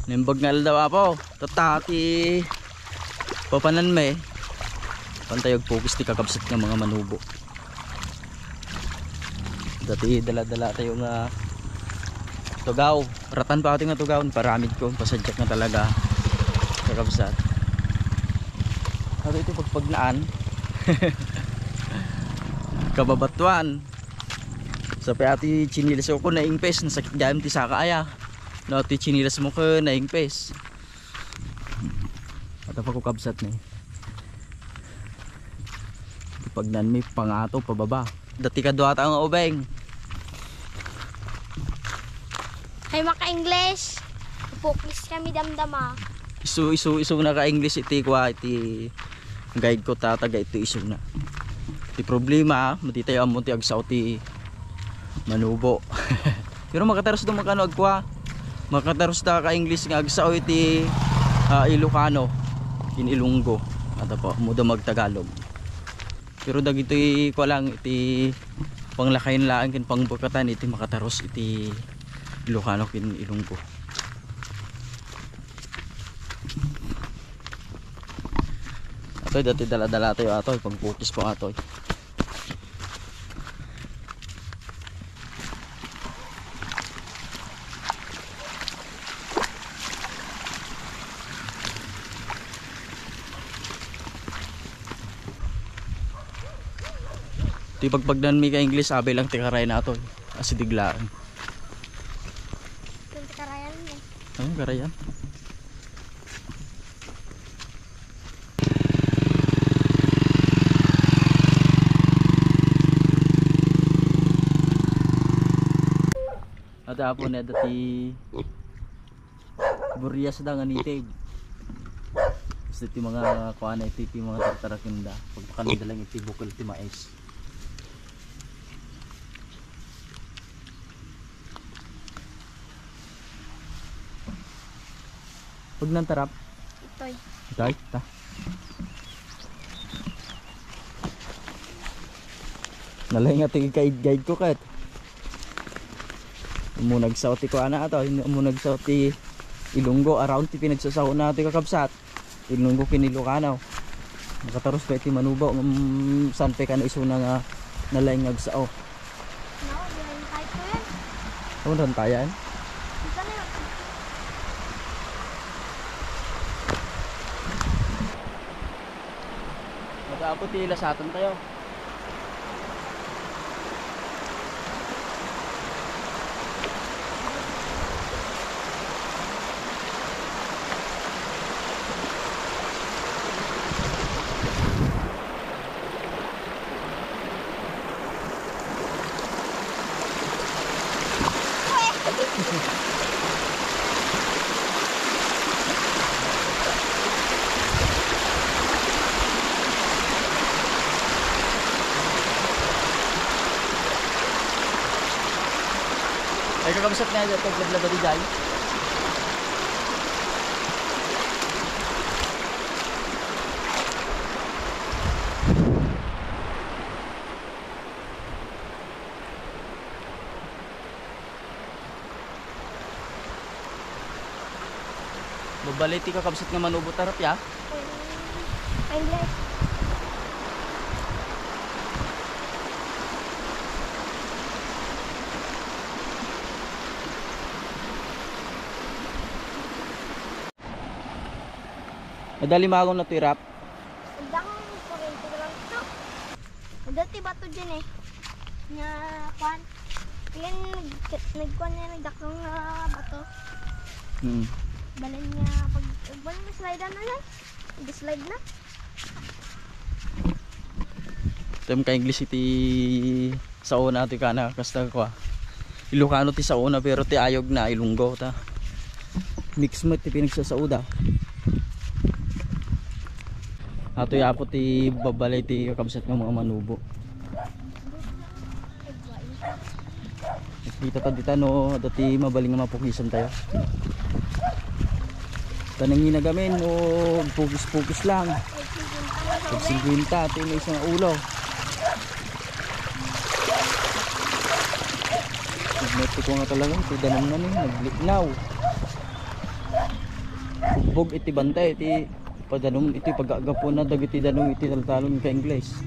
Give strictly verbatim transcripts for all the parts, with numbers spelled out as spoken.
Naimbag nga aldaw, Apo. Tatta ti papananmi. Pantay agpukis ti kakabsat nga mga manubo. Dati dala-dala tayo nga tugaw. Ratan pa ati nga tugaw. Paramid ko. Pasadyak nga talaga. Kakabsat. Ano ito pagpagnaan? Kababatuan. Sa pa ati chinilas ko na ingpes. Nasakit gayam ti saka aya. No, ti chinilas mo ko na ingpes. Ata pa ko kabsat ni. Pagnan mi pangato pababa. Dati kadua ta nga ubeng. Hay maka-English. Pukis kami damdama. Isu, isu, isu na ka English iti kwa iti guide ko tataga iti isu na. Ti problema, mati tayo ammo ti agsao ti manubo. Pero makatarus do makano agkua. Makatarus da ka English nga agsao iti, ah, Ilocano, ken Ilonggo. Ata po, muda magtagalog. Pero dagiti kua lang iti panglakayen laeng ken pangbukatan iti makatarus iti Ilocano ken Ilonggo. Atoy, dati dala-dala tayo atoy, pagpukis ko atoy. Ti pagpagdan mi ka English, abay lang ti karayan nato. Asidig laeng. Yung karayan mo. Ayun, karayan. Ada po na dati Burias da nga native. Basta ti mga kuana iti, ti mga tartaraken da. Pagpakananda lang iti bukol ti mais. Pag nantarap? Itoy. Itoy? Ta. Nalay nga ti guide, guide ko ket. Ummo nagsao ti kuana ato, ummo nagsao ti Ilonggo, around ti pinagsasao na ti kakabsat. Ilonggo ken Ilocano. Makatarus pa iti manubo, ngem saan pay kano isuna nga nalaing nga agsao. No, yan, kahit ko yan. Ano ran tayan? Isa na yun. Nag-apo ti lasatan tayo. Ay, kakabsat na ito, paglablaba di Jai. Babali ti kakabsat nga manubo tarap ya. Ay, ay. Madali magon na ti rap. Ang dako ng kurente lang ito. Dati bato dyan eh. Nga, kwan. Yan, nag-, nagkwan niya, nagdakong nga bato. Hmm. Balin niya, pag, balin niya, slide na lang. Nag-slide na. Tem ka English iti Saona ti kana, kasta kua. Ilocano ti Saona, pero ti ayog na Ilonggo ta. Mix met ti pinagsasao da. Ato ya po ti babali ti kakabsat nga mga manubo. Kita ta dita no, dati mabali nga mapukisan tayo. Tanang ginagamin, o pukis-pukis lang. Tag singkwenta, ito yung isang ulo. Magneto ko nga talaga, ito danum na ni, naglinaw. Bug iti bantay iti padanom iti pagagapuna dagiti danum iti taltalon ka Ingles.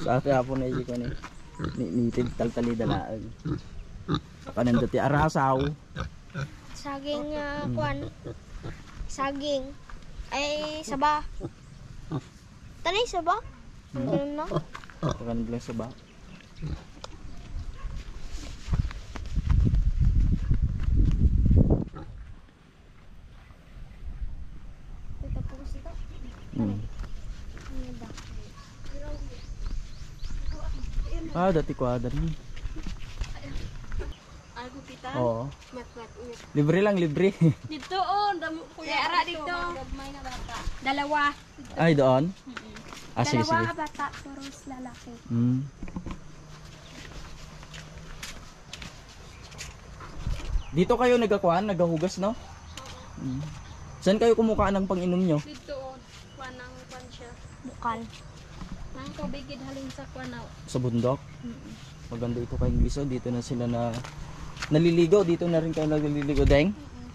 Sa ati apo na iti kuan, eh. Ni, nitig taltalida laeng. Kanan dati arasaw. Saging, ah, kuan. Saging. Ay, saba. Tanay saba. Ang ganun na. Kanan lang saba. Ito po kasi ito. Hmm. Ano ba? Ah, dati ko, ah, dati. Algo kita? Oo. Mat, mat, mat. Libre lang, libre. Dito, oh, damo, kuya. Kaya ara dito, dito. Gagmay na bata. Dalawa. Ay, doon? Mm-mm. Ah, sige, Dalawa sige. Ka bata, puros lalaki. Mm. Dito kayo nagakuan, nagahugas, no? Mm. Saan kayo kumukuha ng pang-inom nyo? Dito, oh. Kuan ng kuan siya. Bukal. Ng tubig, id halin sa kuan, oh. Sa bundok? Mm-mm. Maganda ito kay Ingles, oh. Dito na sila na naliligo. Dito na rin kayo naliligo, Deng? Mm-mm.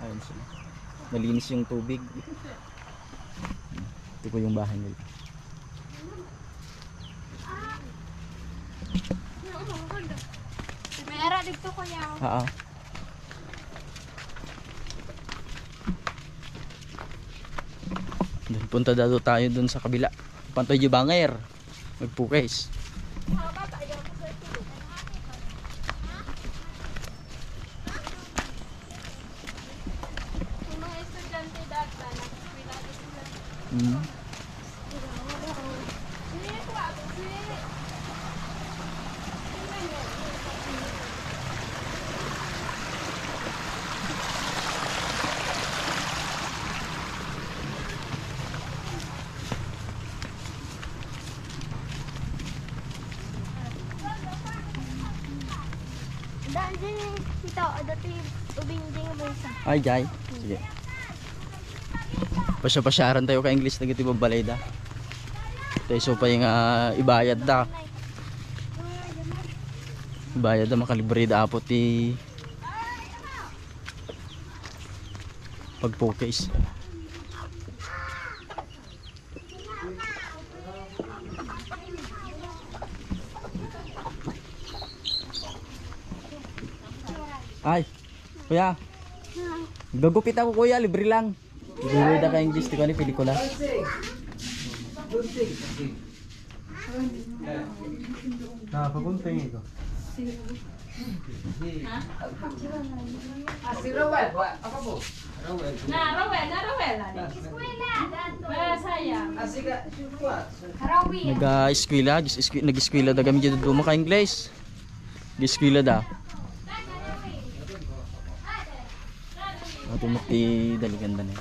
Ayun sila. Nalinis yung tubig. Ito po yung bahay nila. May ara dito, kuya. Oo. Doon punta daw tayo doon sa kabila. Pantoy di banger. Magpukis. Ang mga estudyante dati, nag-eskwela sila. Mm. Daan din ito, adato yung ubing din yung bulsa. Ay, jay. Sige. Pasya-pasyaran tayo ka English dagiti babbalay da. Tayo so pa yung, ah, ibayad da. Ibayad da, makalibre da apo ti pagpukis. Ay, kuya. Gagupit ako, kuya, libre lang. Libre da kayong gusto ko ni pelikula. Na, pagunting ito. Ah, si Rowel, wa, apa po? Rowel. Na, Rowel, na, Rowel, ani. Eskwela, dato. Masaya. Ah, sige, wa. Rowel. Nag-eskwela, nag-eskwela da kami dito dumaka English. Nag-eskwela da. Ato mo ti daligan da na.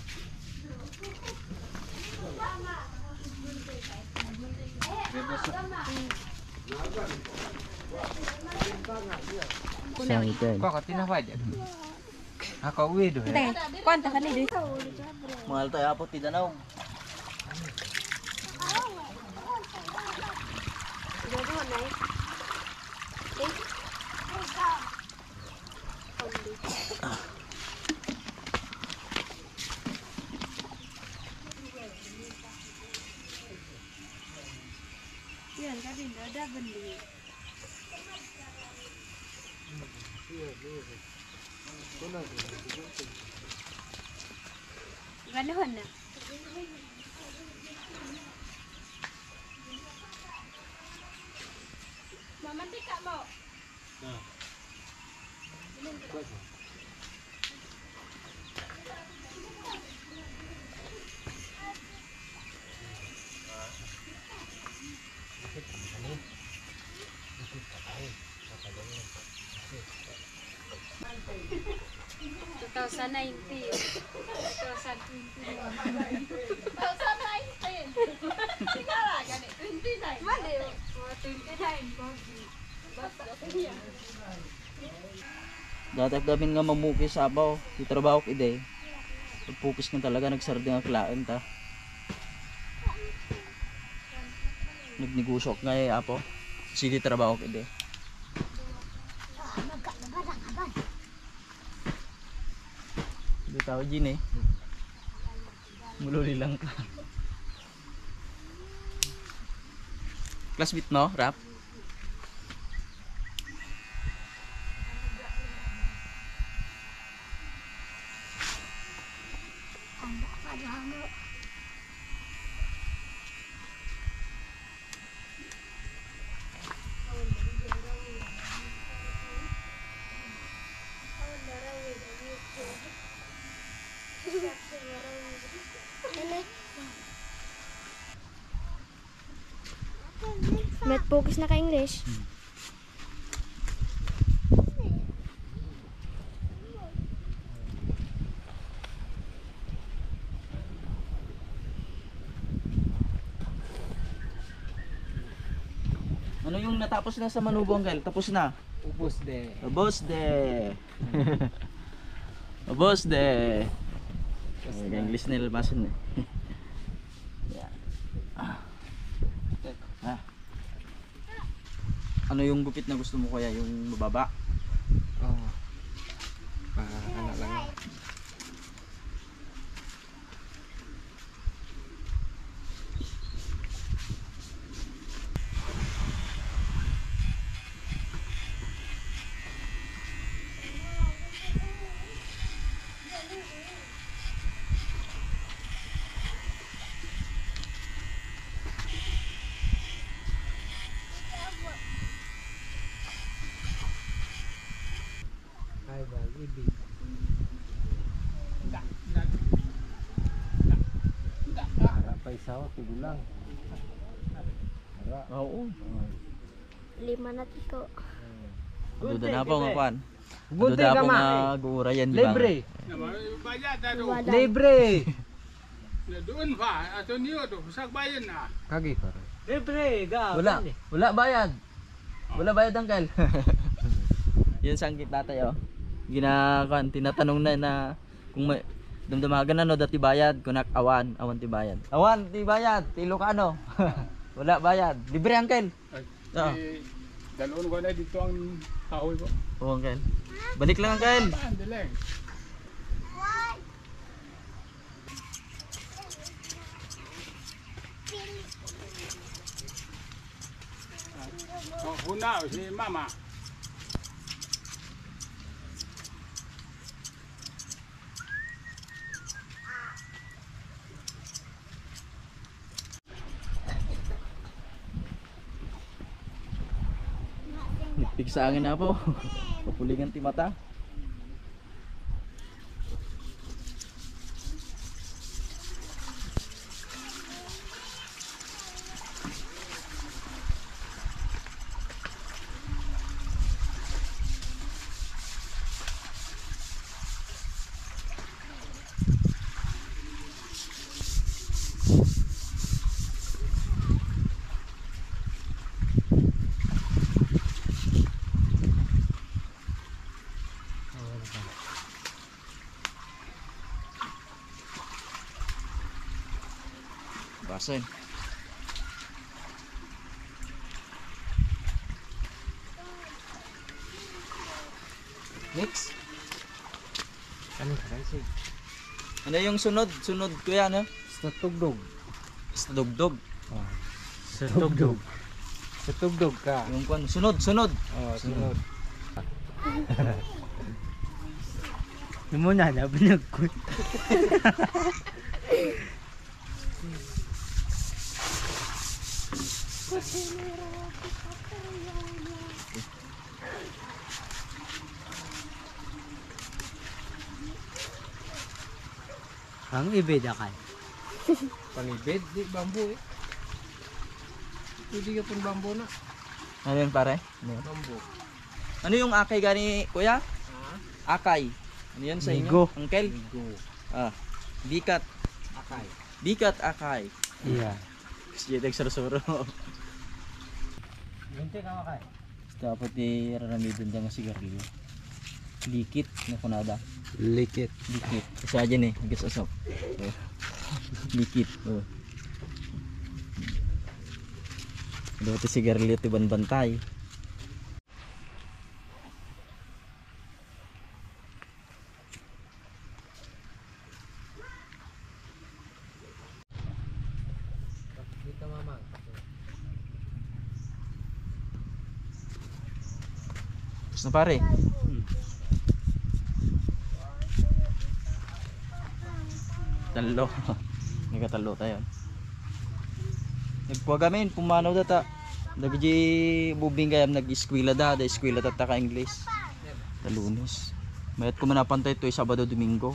Sa ito. Kaka tinawag yan. Ako, uwi do, eh. Te, kwanta ka ni, di? Mahal tayo apo ti danaw. Yan, kabin, ada bendi. Ganuhan na. Mamantika mo. Two thousand nineteen. Two thousand twenty-one. Two thousand nineteen. Sigara, gani, twenty-nine. Mali. Oh, twenty-nine, COVID. Basta, yan. Dati gamin nga mamukis abaw, ti trabahok idi. Pagpukis nga talaga, nagsardeng ak laeng ta. Nagnegosyo ak nga, eh, apo. Sige, trabahok idi. Di tao, Jean, eh. Mululi lang ka. Classmate, no, Rap? Met focus na ka English. Ano yung natapos na sa Manubo, Uncle? Tapos na? Ubos de. Ubos de. Ubos de. Tapos na. English na ilbasan eh. Yan. Ah. Ah. Ano yung gupit na gusto mo, kuya? Yung mababa? Oo. Pa, ano lang. Ay, bag, ibig. Para pa isaw, tigulang. Ara. Oo. Lima na tiko. Duda na po nga kwan. Duda po nga guurayan, di ba? Libre. Wala. Libre. Na doon pa, ato niyo to, sagbayan na. Kagi, pare. Libre, ga. Wala. Wala bayad. Wala bayad, Uncle. Yun sa angkit tatay, oh. Ginakuan, tinatanong na na kung may damdamagan ano, dati bayad, kunak awan, awan ti bayad. Awan ti bayad, ti Ilocano. Wala bayad. Libre, Uncle. Ay, oo. Eh, dalon ko na dito ang kahoy ko. Oo, Uncle. Balik lang, Uncle. Ah, andaleng. Oh, huna, si Mama. Nagpigsa angin na po. Papulingan ti mata. Basin. Next. Ano sa kansi? Ano yung sunod? Sunod, kuya, ano? Sa tugdog. Sa tugdog. Oh. Sa tugdog. Sa tugdog ka. Yung kwan, sunod, sunod. Oh, sunod. Ano mo na, nabinag ko. Ang ibid, akay. Pangibid, di bambu eh. Pwede ka pun bambu na. Ano yun, pare? Ano yun? Bambu. Ano yung akay gani, kuya? Ha? Akay. Ano yun sa inyo? Migo. Uncle? Migo. Ah, bikat. Akay. Bikat akay. Iya. Kasi yung nagsurusuro. Gunti ka, akay. Tapos ti raramidon da nga sigarilyo. Likit, nga kunada. Likit. Likit. Isa dyan eh, nagkasasok. Oh. Likit. Oh. Ano ti sigarilyo ti banbantay? Na pare. Tallo. Nagkatallo tayo. Nagkuha kami, pumanaw data. Dagiti ubing gayam nag-eskwela da, da eskwela tatta ka English. Ta Lunes. Mayat ko manapantay to Sabado, Domingo.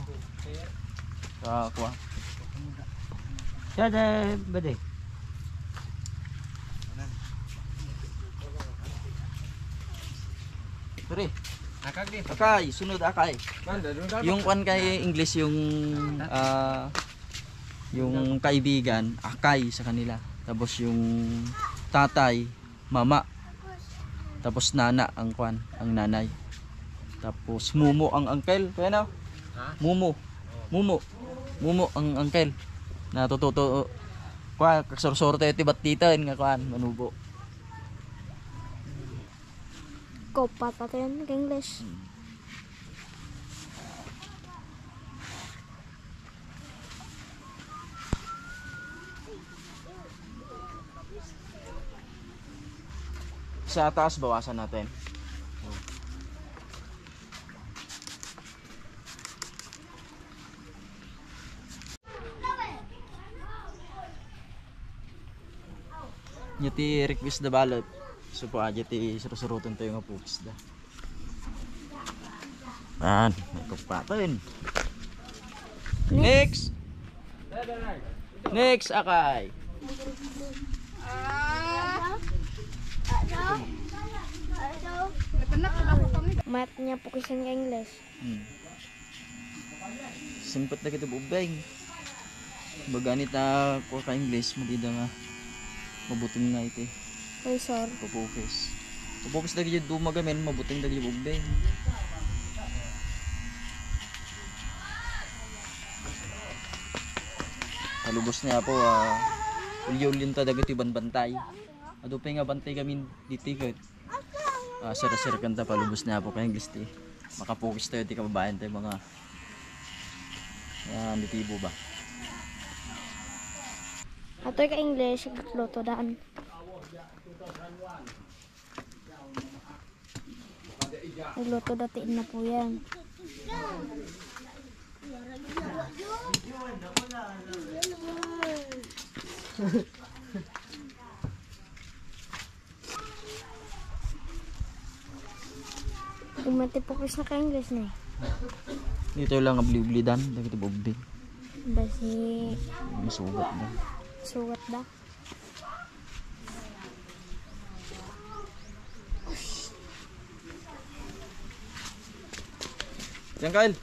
Sa kuha. Dada, bade. Pare. Akay, sunod akay. Yung kwan kay English, yung, ah, yung kaibigan, akay sa kanila. Tapos yung tatay, mama. Tapos nana ang kwan, ang nanay. Tapos mumo ang uncle, kuya, no? Ha? Mumo. Mumo. Mumo ang uncle. Natututo. Kwan, kagsursuro tayo ti battitan nga kwan, manubo. Kopa pa tayo ng English. Hmm. Sa taas, bawasan natin. Nya ti request da balet. So, pa, nya ti surusurutan tayo nga pukis da. Yan, nagpapatay. Next. Next, akay. Mayat nya pukis nga English. Hmm. Singpet dagiti bubbeng. Baga ni ta kuha ka English, madida nga mabuting nga iti. Ay, sir. Pupukis. Pupukis dagiti duma gamin, mabuting dagiti bubbeng. Palubos ni Apo, ah, ulyo-ulyon ta dagiti banbantay. Adu pay nga bantay gamin diti ket, ah, sir-sir kanta palubos ni Apo ka English ti. Makapukis tayo ti kababayan tayo mga, ah, natibo ba? Atoy ka English, luto daan. Nagluto dati inna po yan. Yung matipukis na ka English na eh. Dito lang nga bliblidan, dagiti bubbing. Basi masugat da. Sugat da. Diyan, Kyle.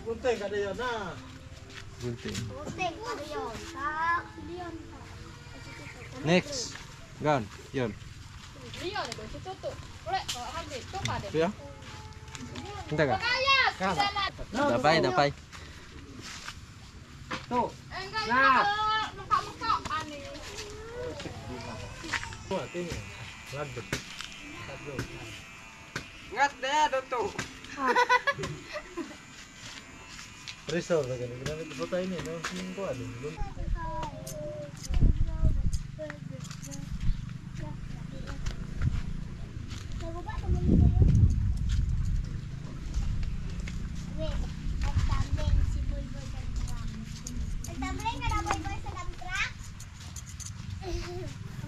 Gunting, kada yan na. Gunting. Gunting, kada yan. Next. Gan, yun. Leon, ito si Tuto. Uli, oh, hagdi, tuka din. Kuya? Hindi ka. Kaya, sila na. Dapay, dapay. To. Ang galing na. Mukha-mukha, ani. Kuha, tingin. Lagdot. Lagdot. Ngat na yan, Tuto. Resort na gani. Ginamit ko tayo niya, no? Yung kuha, lulun.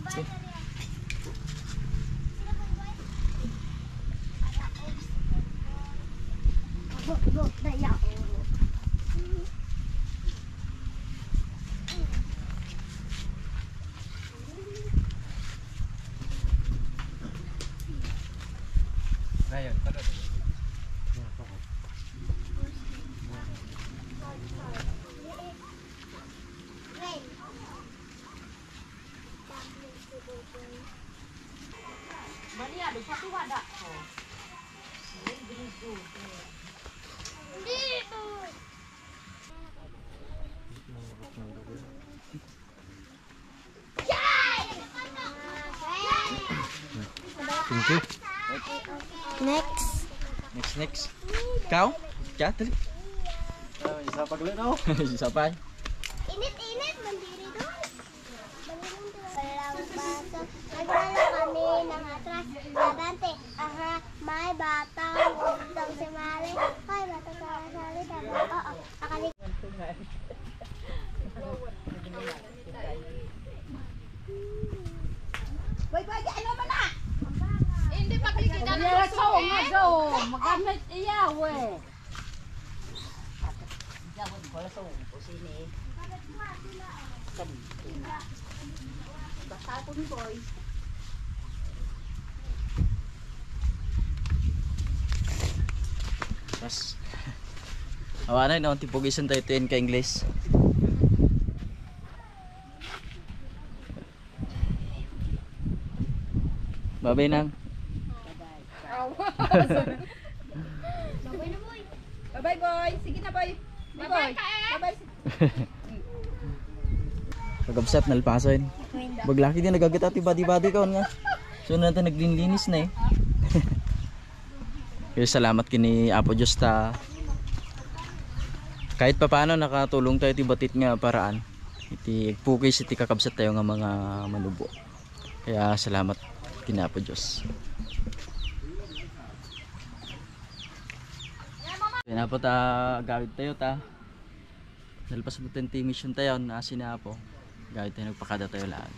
Thank you. Next. Next, next. Ikaw? Diyan, dali. Ah, isa pa gali, no? Isa pa. Init-init, mandiri doon. Walang baso. Nagdala kami ng atras. Abante, aha, may batang gustong sumali. Hoy, batang sumali, sabi. Oo, akali. Bay, bay, di ano man na? Hindi, paglikita na. Ano na sa unga, do? Magamit iya, we. Diyan, wala sa unga, sini. Kan. Basta ako ni boy. Mas. Awa na, no? Tipugisan tayo tin ka English. Babay, Nang. Aw. Babay na, boy. Babay, boy. Sige na, boy. Babay, boy. Babay. Kagabsat, nalpasan. Baglaki din, nagagita ti badi-badi ka, nga. So, natin naglinlinis na eh. Kaya salamat kini Apo Diyos ta kahit papano nakatulong tayo ti batit nga paraan. Iti agpukis iti kakabsat tayo nga mga manubo. Kaya salamat kini Apo Diyos. Kaya na po ta agawid tayo ta. Nalpas mo ti mission tayo, nasi na po. Gawid tayo, nagpakada tayo lang.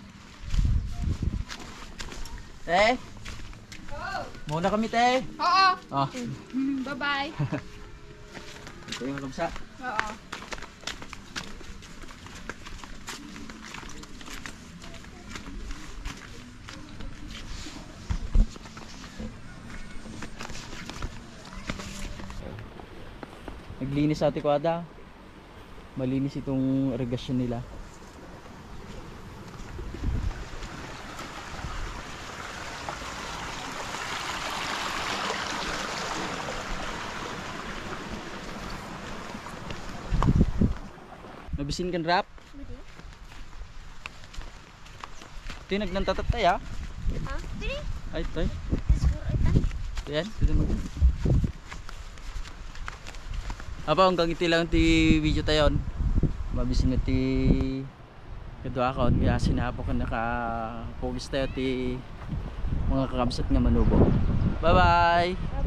Eh? Muna kami, te. Oo. Oh. Bye-bye. Ito yung kabsa. Oo. Naglinis ati ko ada. Malinis itong irigasyon nila. Mabisin kan rap? Pwede. Ti nagnantatat tayo, ah. Ah, pwede. Ay, tay. Siguro ito. Ayan, pwede mag- Apa, hanggang iti lang ti video tayo. Mabisin na ti kadua ko, kaya sinapo ko nakapugis tayo ti mga kakabsat nga manubo. Bye-bye!